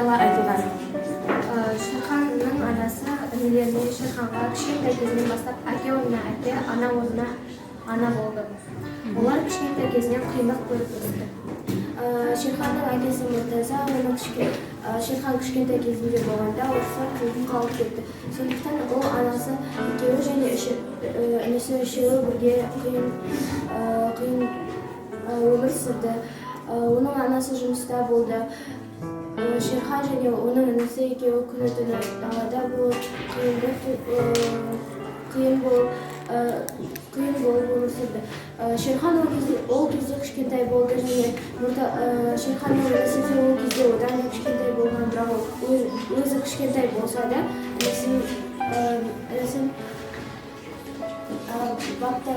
жайлы айтылған. Шерханның анасы інілеріне, Шерханға кішкентай кезінен бастап әке орнына әке, ана орнына ана болды. Олар кішкентай кезінен қиындық көріп өсті. Шерханның әкесі Мұртаза оның Шерхан кішкентай кезінде болғанда орыстар қуып қалып кетті. Сондықтан ол анасы екеуі және інісі үшеуі бірге қиын өмір сүрді. Оның анасы жұмыста болды. Шерхан және оның інісі екеуі күні түні далада болып, қиын болып өмір сүрді. Шерхан ол кезде кішкентай болды және Шерханның інісі де ол кезде одан да кішкентай болған, бірақ ол өзі кішкентай болса да, інісін бақты.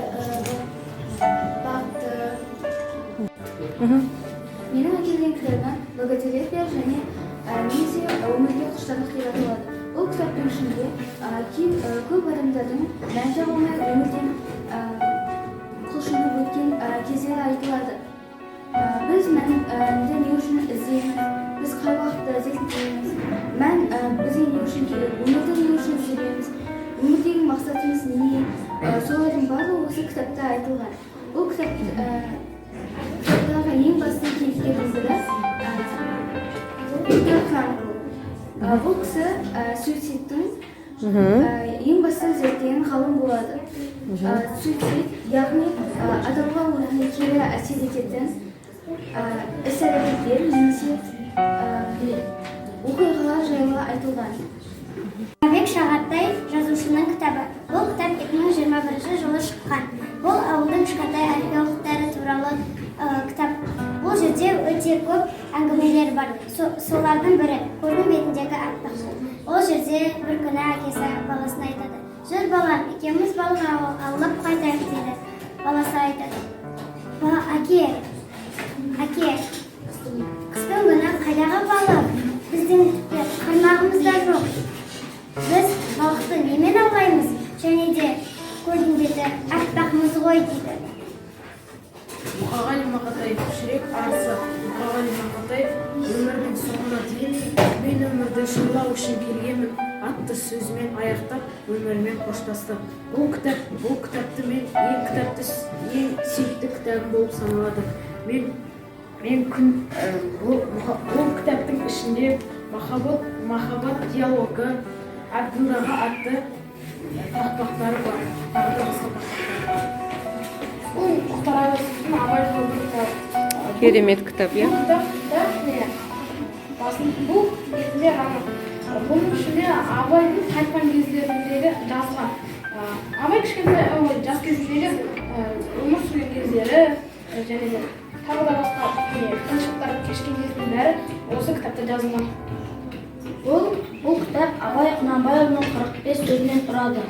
Менің әкелген кітабым «Логотерапия» және немесе «Өмірге құштарлық» деп аталады. Бұл кітаптың ішінде көп адамдардың мән таба алмай, өмірден құлшынып өткен кездері айтылады. Біз мәнді не үшін іздейміз? Біз қай уақытта іздейміз? Мән бізге не үшін керек? Өмірді не үшін сүреміз? Өмірдегі мақсатымыз не? Солардың барлығы осы кітапта айтылған. Бұл кітаптағы ең басты кейіпкердің бірі Виктор Франкл. Бұл кісі суицидтің ең басты зерттеген ғалым болады. Суицид, яғни адамға өзіне кері әсер ететін іс әрекеттер немесе оқиғалар жайлы айтылған. Бек Шағатай жазушының кітабы. Бұл кітап 2021 жылы шыққан. Бұл ауылдың кішкентай археологтары туралы кітап. Бұл жерде өте көп әңгімелер бар. Солардың бірі «Көлдің бетіндегі аппақ». Ол жерде бір күні әкесі баласына айтады: «Жүр, балам, екеуміз балық аулап қайтайық», – дейді. Баласы айтады: «Әке, әке, қыстың күні қайдағы балық? Біздің тіпті қармағымыз да жоқ. Біз балықты немен аулаймыз? Және де көлдің беті аппақ мұз ғой», – дейді. Мұқағали Мақатаев, «Жүрек арысы». Мұқағали Мақатаев өмірінің соңына дейін «Мен өмірді жырлау үшін келгенмін» атты сөзімен аяқтап, өмірімен қоштасты. Бұл кітапты мен ең сүйікті кітабым болып саналады. Мен күн бұл кітаптың ішінде махаббат диалогы, Әбділдаға атты тақпақтары бар, тағы да басқа тақпақтар бар. Бұл Мұхтар Әуезовтің «Абай жолы» кітабы. Керемет кітап, иә? Бұл кітап міне, басын бұл бетінде ғана. Бұның ішінде Абайдың қайтқан кездеріндегі жазған. Абай кішкентай, ой, жас кезіндегі өмір сүрген кездері және де тағы да басқа не қиыншылықтар кешкен кездің бәрі осы кітапта жазылған. Бұл кітап Абай Құнанбайұлының 45 сөзінен тұрады.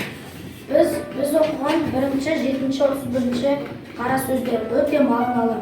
Біз оқыған бірінші, жетінші, 31-қара сөздер өте мағыналы.